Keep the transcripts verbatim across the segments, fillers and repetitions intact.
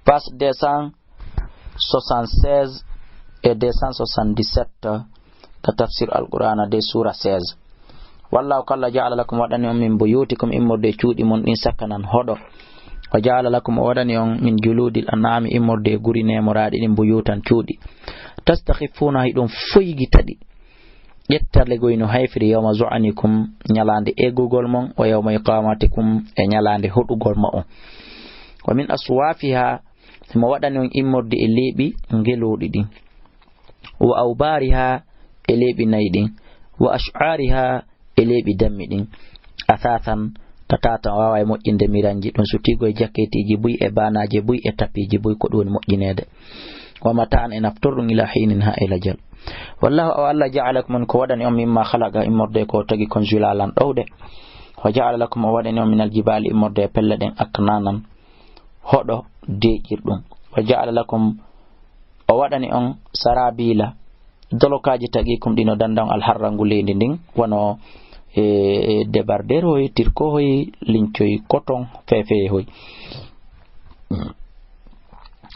Page deux cent soixante-seize et deux cent soixante-dix-sept ka tafsir Alqur'ana de sura seize. Wallahu kalla ja'ala lakum waɗani on min buyutikum immorde e cuuɗi mon ɗin sakanan hoɗo. Wa ja'ala lakum o waɗani on min juludil an'ami immorde e guri nemoraɗi ɗin buyutan cuuɗi. Tastakhifuna hiɗon foygita ɗi. Ƴettale goy no hayfiri yawma zu'anikum ñalaande eggugol mon wa yawma iqamatikum e ñalaande hoɗugol ma on. Wa min aswafiha mo waɗani on immorde e leeɓi ngelooɗi ɗin. Wa awbariha e leeɓi nayi ɗin. Wa ash'ariha e leeɓi dammi ɗin. Asasan tatatan wawa e moƴƴinde miranji ɗum sutigo e jaketiiji buy e banaje buy e tapiiji buy ko ɗum woni moƴƴineede. Wa mata'an e naftorɗum ila hinin ha ila jal. Wallahu o Allah ja'alakum on ko waɗani on mimma khalaqa immorde ko tagi kon zulalan ɗowɗe. Wa ja'ala lakum o waɗani on minal jibali immorde e pelle ɗen aknanan hoɗo deeƴirɗum. Wa ja'ala lakum o waɗani on sarabila dolokaaji taqikum ɗino danda on alharra ngu leydi ndin wano e debarder hoy tirko hoy lincoy koton fefe hoy.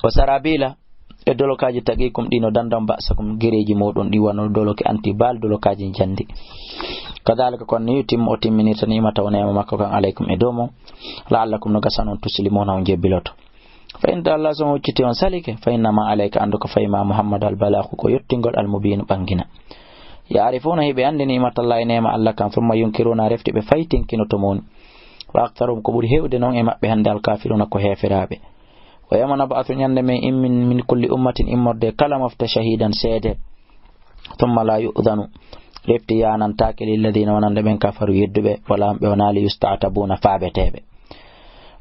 O sarabila e dolokaaji taqikum ɗino danda on ba'sakum gereji moɗon ɗi wano doloke antibal dolokaaji jandi. Kadhalika kon ni yutimmu o timminirta nimata o nema makko kan alaykum e domo la'allakum no gasanon tuslimuna on jebbiloto. Fa in tawalla so on hucciti on salike fa innama alayka andu ko fayma muhammad al balaghu ko yottingol al mubinu ɓangina. Ya'rifuna hiɓe andi nimatallahi nema allah kan thumma yunkiruna refti ɓe faytinkinoto moni. Wa aktharuhum ko ɓuri hewde non e maɓɓe hande al kafiruna ko heferaɓe. Wa yawma nab'athu ñande men immin min kulli ummatin immorde kala mofte shahidan seede. Thumma la yu'dhanu refti yanantake lilladhina wonande ɓen kafaru yedduɓe wala on ɓe wonali yusta'tabuna faɓeteɓe.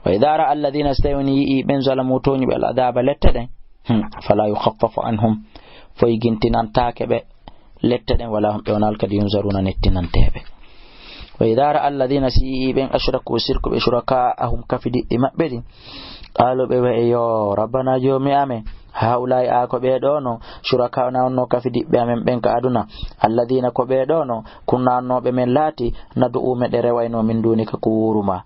Wa idha ra'a alladhina so tawi on yi'i ɓen zalamu toñuɓe al adaba lette ɗen hmm, fala yukhaffafu anhum foygintinantake ɓe lette ɗen wala hum ɓe wonal kadi yunzaruna nettinanteɓe. Wa idha ra'a alladhina si yi'i ɓen ashraku sirkuɓe shuraka'ahum kafidiɗɗi maɓɓe ɗin qalu ɓe wa'i yo rabbana jomi amen haulai a ko ɓe ɗo no shuraka'una on no kafidiɓɓe amen ɓen ka aduna alladhina ko ɓe ɗo no kunna annoɓe men laati nad'u meɗe rewayno min dunika ko wuruma.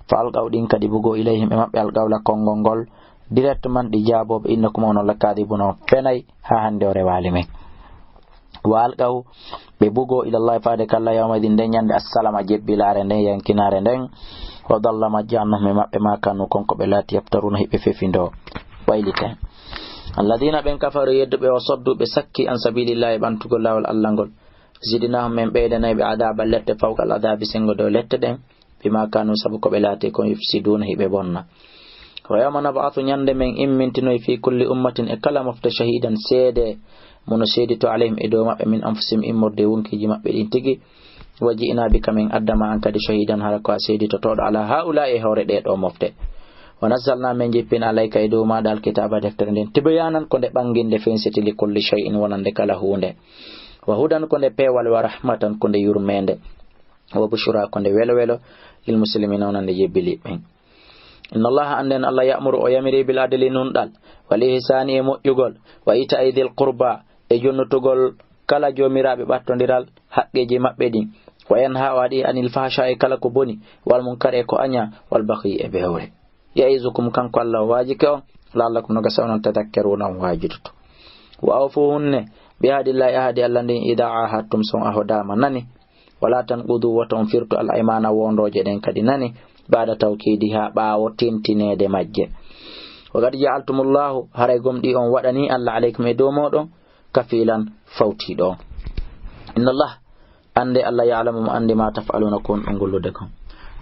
Fa alqaw ɗin kadi bugo ilayhim e maɓɓe alqawla konngol ngol directement ɗi jaabooɓe innakum on on lakadibuna on fenay ha hande o rewali men. Wa alqaw ɓe bugo ilallahi faade kalla yawma idin nden ñande assalama jebbilare nden yankinare nden. Wa dalla majja annahum e maɓɓe ma kanu konko ɓe laati yaftaruna hiɓe fefindo wayliten. Alladina ɓen kafaru yedduɓe o soddu ɓe sakki an sabilillahi ɓantugol lawol allah ngol. Zidnahum men ɓeydanay ɓe adaba lette fawqa al adabi sengo dow lette ɗen. Bima kanu sabu ko ɓe laati kon yufsiduna hiɓe bonna. Wa yawma nab'athu ñande men immintinoy fi kulli ummatin e kala mofte shahidan seede mono seedito alayhim e dow maɓɓe min anfusihim immorde e wonkiji maɓɓe ɗin tigi. Wa ji'na bika min addama an kadi shahidan hara ko a seeditotoɗo ala haula e hoore ɗe ɗo mofte. Wa nazzalna men jippin alayka e dow maɗa alkitaba deftere nden tibayanan ko nde ɓanginde fensiti li kulli shay'in wonande kala hunde. Wa hudan ko nde peewal wa rahmatan ko nde yurmende. Wa bushra ko nde welo welo lil muslimina wonande jebbili ɓen. Inna allaha anden allah ya'muru o yamiri bil adli nunɗal wal ihsani e moƴƴugol wa ita'i dhil qurba e jonnutugol kala jomiraɓe ɓattondiral haqqeji maɓɓe ɗin. Wa yanha o haɗi anil fahsha e kala ko boni wal munkar e ko aña wal baghi e bewre. Ya'izukum kanko allah o waajike on la'allakum no gasa onon tadakkaruna on waajidoto. Wa awfu hunne bi ahadillahi ahadi allah ndin ida ahadtum son ahodama nani. Wala tanqudu wota on firtu al aymana wondooje ɗen kadi nani ba'da tawkidiha ɓaawo tentinede majje. Wa qad ja'altumullahu haray gomɗi on waɗani allah alaykum e dow moɗon kafilan fawtiɗo on. Inna allah ande allah ya'lamu mo ande ma taf'aluna ko on ɗon gollude kon.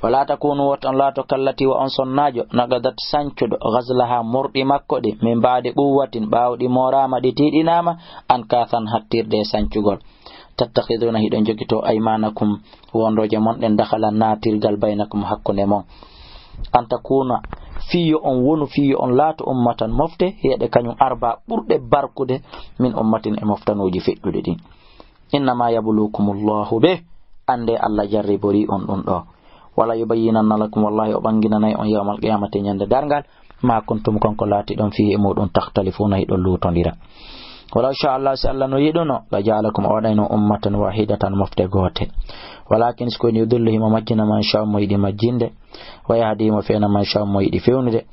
Wala takunu wota on laato kallati wa on sonnajo naqadat sancuɗo ghazlaha morɗi makko ɗi min ba'di quwwatin ɓaawo ɗi morama ɗi tiɗinama an kathan hattirde e sancugol. Tattakhiduna hiɗon jogito aymanakum wondooje mon ɗen dakhalan natirgal baynakum hakkunde mon. An takuna fiyo on wonu fiyo on laato ummatan mofte yeɗe kañum arba ɓurɗe barkude min ummatin e moftanuji feƴƴuɗi ɗin. Innama yablukumullahu be ande allah jarribori on ɗum ɗo. Wala yubayyinanna lakum wallahi o ɓanginanay on yawmal qiyamati ñande dargal ma kuntum konko laatiɗon fihi e muɗum takhtalifuna hiɗon luutondira. Walaw sha allah si allah no yiɗuno la ja'alakum o waɗayno ummatan wahidatan mofte goote. Walakin si koyni yudillu himo majjina man sha mo yiɗi majjinde wa yahdi himo feena man sha mo yiɗi fewnude.